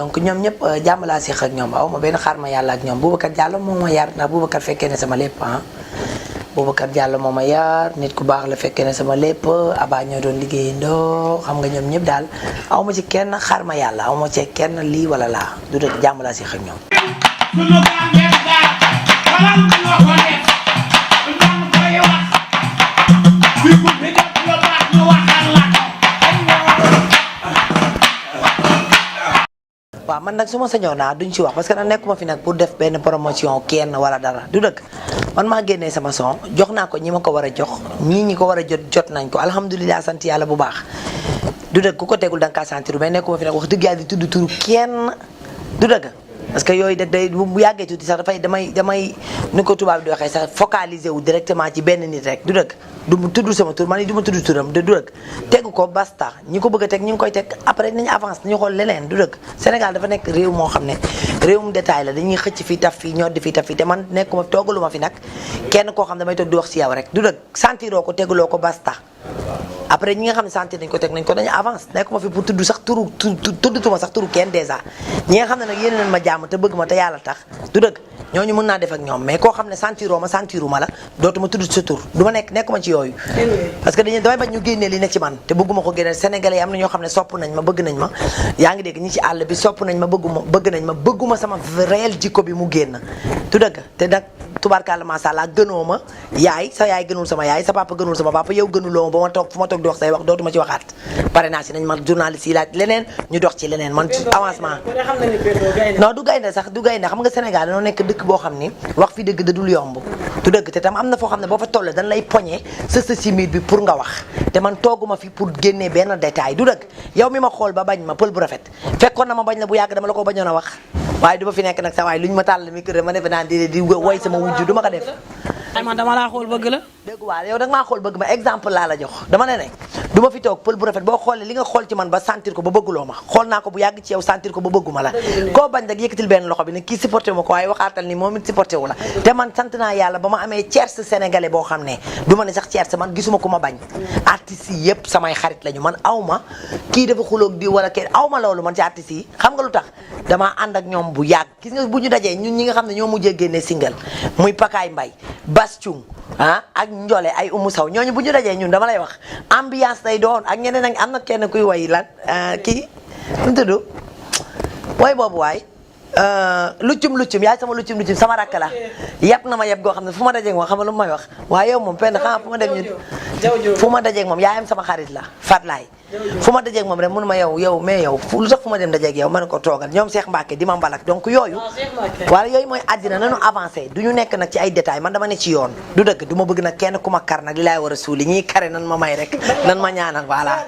donc ñoom ñëpp jàmm laa séq ak ñoom aw ma benn xaar ma yàlla ak ñoom Boubacar Diallo moo ma yar ndax Boubacar fekkee ne sama lépp Boubacar Diallo moo ma yar nit ku baax la fekkee ne sama lépp Aba ñoo doon liggéeyandoo xam nga ñoom ñëpp daal aw ma ci kenn xaar ma yàlla aw ma ci kenn lii wala laa du dëgg jàmm laa séq ak ñoom. waaw man nag su ma sañoon naa duñ ci wax parce que nag nekkuma fi nag pour def benn promotion kenn wala dara du dëgg man maa génnee sama son jox naa ko ñi ma ko war a jox ñi ko war a jot nañ ko alhamdulilah sant yàlla bu baax du dëgg ku ko tegul da nga kaa sentir mais nekkuma fi nag wax dëgg yàlla di tudd turu kenn du dëgg parce que yooyu day bu yàggee tuuti sax dafay damay ni ko tubaab di waxee sax focaliser wu directement ci benn nit rek du dëgg du mu tudd sama tur man ni du ma tudd turam du dëgg tegu ko basta ñi ko bëgg a teg ñi ngi koy teg après nañu avance nañu xool leneen du dëgg Sénégal dafa nekk réew moo xam ne réewum détail la dañuy xëcc fii taf fii ñoddi fii taf fii te man nekkuma toogaluma fi nag kenn koo xam damay toog di wax ci yow rek du dëgg sentiroo ko teguloo ko basta après ñi nga xam ne sentir nañ ko teg nañ ko dañu avance nekkuma fi pour tudd sax tuddutuma sax turu kenn dèjà ñi nga xam ne nag yéen nañ ma jàmm te bëgg ma te yàlla tax du dëgg ñooñu mën naa def ak ñoom mais koo xam ne sentiroo ma sentiruma la dootuma tudd sa tur du ma nekkuma ci yooyu parce que damay bañ ñu génnee li ne ci man te bëgguma ko génnee sénégalais yi am na ñoo xam ne sopp nañ ma bëgg nañ ma yaa ngi dégg ñi ci àll bi sopp nañ ma bëgguma sama réel jikko bi mu génn du dëgg te nag tubaarkàlla macha allah gënoo ma yaay sa yaay gënul sama yaay sa papa gënul sama papa yow gënuloo ma ba ma toog fu ma toog di wax say wax dootuma ci waxaat pare naa si nañ ma journaliste yi laaj leneen ñu dox ci leneen man avancement non du gaynde sax du gaynde xam nga Sénégal dañoo nekk dëkk boo xam ni wax fi dëgg da dul yomb du dëgg te tam am na foo xam ne boo fa toll dañ lay poñe sa si miir bi pour nga wax te man tooguma fi pour génnee benn détail du dëgg yow mi ma xool ba bañ ma pël bu rafet fekkoon na ma bañ la bu yàgg dama la ko bañoon a wax waaye du ma fi nekk nag sa waay lu ñu ma tàll mi kër ma defe naan di woy sama wujju du ma ko def man dama laa xool bëgg la dégg waa yow da nga maa xool bëgg ma exemple laa la jox dama ne du ma fi toog pël bu rafet boo xoolee li nga xool ci man ba sentir ko ba bëgguloo ma xool naa ko bu yàgg ci yow sentir ko ba bëgguma la koo bañ rek yëkkatil benn loxo bi ne kii supporté wu ma ko waaye waxaatal ni moom it supporté wu la te man sant naa yàlla ba ma amee tierce sénégalais boo xam ne du ma ne sax tierce man gisuma ku ma bañ artistes yi yëpp samay xarit lañu man aw ma kii dafa xuloog di wala kenn aw ma loolu man ci artistes yi xam nga lu tax damaa ànd ak ñoom bu yàgg gis nga bu ñu dajee ñun ñi nga xam ne ñoo mujjee génne single muy Pakaay Mbay Bas Cung ak Njole ay Umu Saw ñooñu bu ñu dajee ñun dama lay wax ambiance lay doon ak ñeneen ak am na kenn kuy way lan kii nu tudd way boobu waay luccum yaay sama luccum sama rakk la yab na ma yab goo xam ne fu ma dajeeg moom xam nga lu may wax waaye yow moom penn xam fu ma dem ñu fu ma dajeeg moom yaayam sama xarit la Fatlaay fu ma dajeeg moom rek mënu ma yow mais yow lu tax fu ma dem dajeeg yow mën ko toogal ñoom Cheikh Mbacke di ma mbalak donc yooyu wala yooyu mooy àddina nanu avancé du ñu nekk nag ci ay détails man dama ne ci yoon du dëgg du ma bëgg nag kenn ku ma kar nag li laay war a suuli ñiy kare nan ma may rek nan ma ñaanal voilà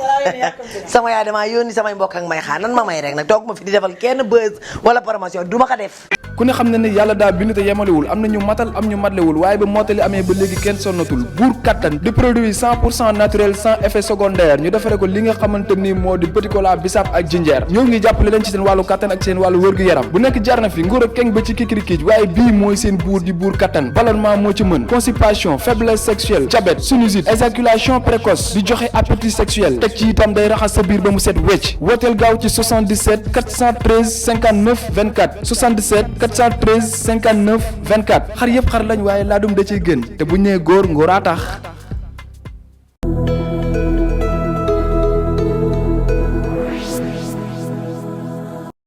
sama yaay damaa yónni samay mbokk ak may xaar nan ma may rek nag toog ma fi di defal kenn buzz wala promotion du ma ko def ku ne xam ne ne yàlla daa bind te yemalewul am na ñu matal am ñu matlewul waaye ba mottali amee ba léegi kenn sonnatul buur kattan di produit 100% naturel sans effet secondaire ñu defare ko li nga xamante ni moo di petit cola bisaab ak jinjeer ñoo ngi jàppale leen ci seen wàllu kattan ak seen wàllu wërgu-yaram bu nekk jar na fi nguur ak keng ba ci kikirikiij waaye bii mooy seen buur di buur kattan ballonnement moo ci mën constipation faiblesse sexuelle diabète sinusite éjaculation précoce di joxe appétit sexuel teg ci itam day raxas sa biir ba mu set wecc wooteel gaaw ci 77 413 59 24 77 413 59 24 xar yëpp xar lañ waaye laadum da ciy gën te bu ñu nee góor ngóoraa tax